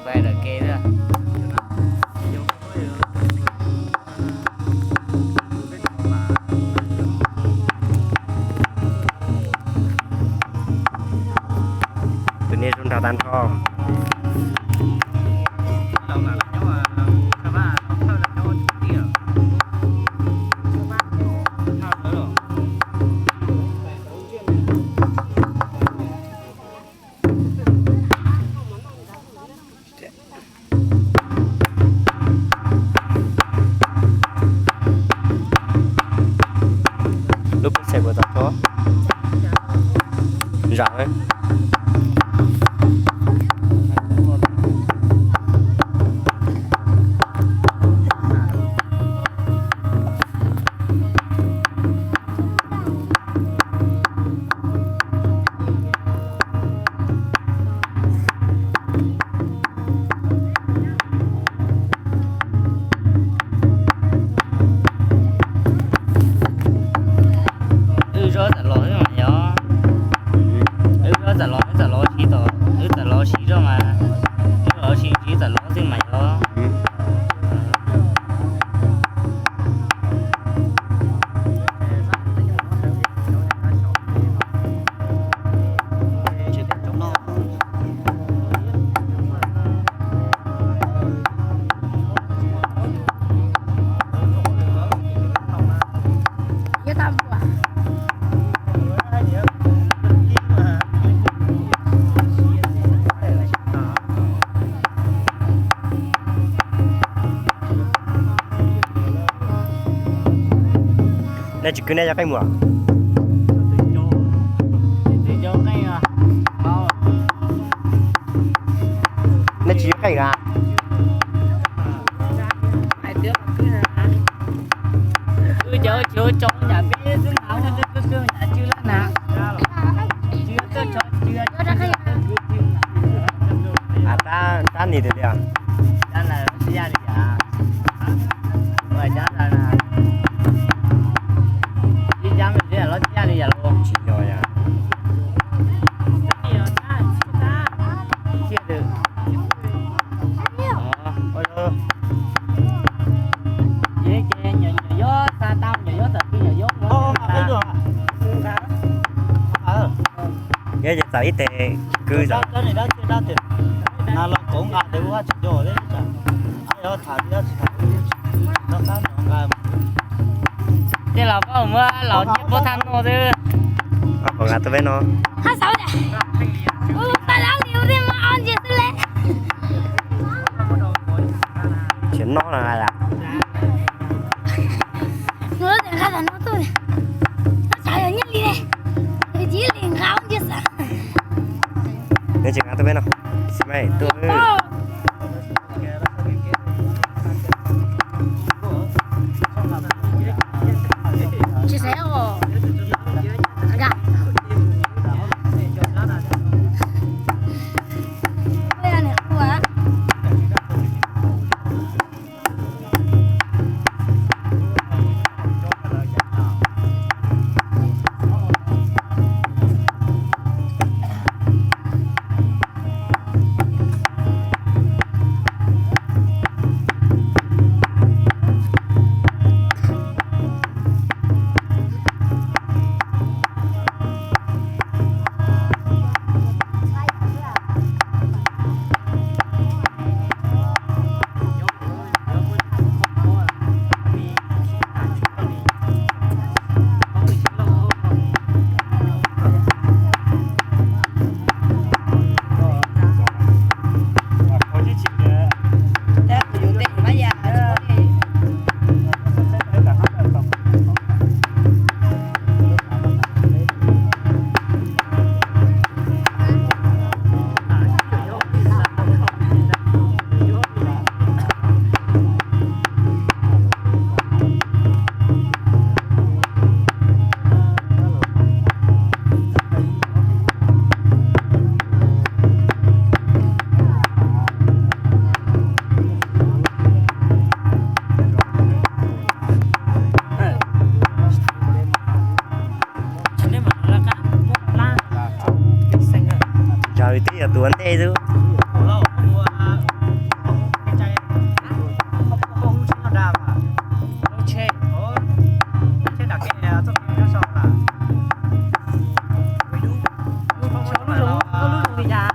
Vai lawm ke thiab. Tus niag zoo nraug tag nrho. Lub peb xees puas tau tso? Zam. Wb zaub txawm los xwb mas yog. Wb zaub txawm los, wb txawm los siv tod, wb txawm los siv zoj mas, wb los siv tsis txawm los xwb mas yog. Nej tsis kwv nej cov qeej muam? Nej tsis yuav qeej na? Tab nim tiag tiag. Tsis yog yom. Yog ces txawm ib teg kwv zam. Tej laus pab muab laus nyiaj puab thaj noj xwb. Pom nqa tus peb no. Tsis noj na. Neb tsis nqa tus peb no. Xi mai tuaj. Zaws twb yog tus ua ntej xwb. Cas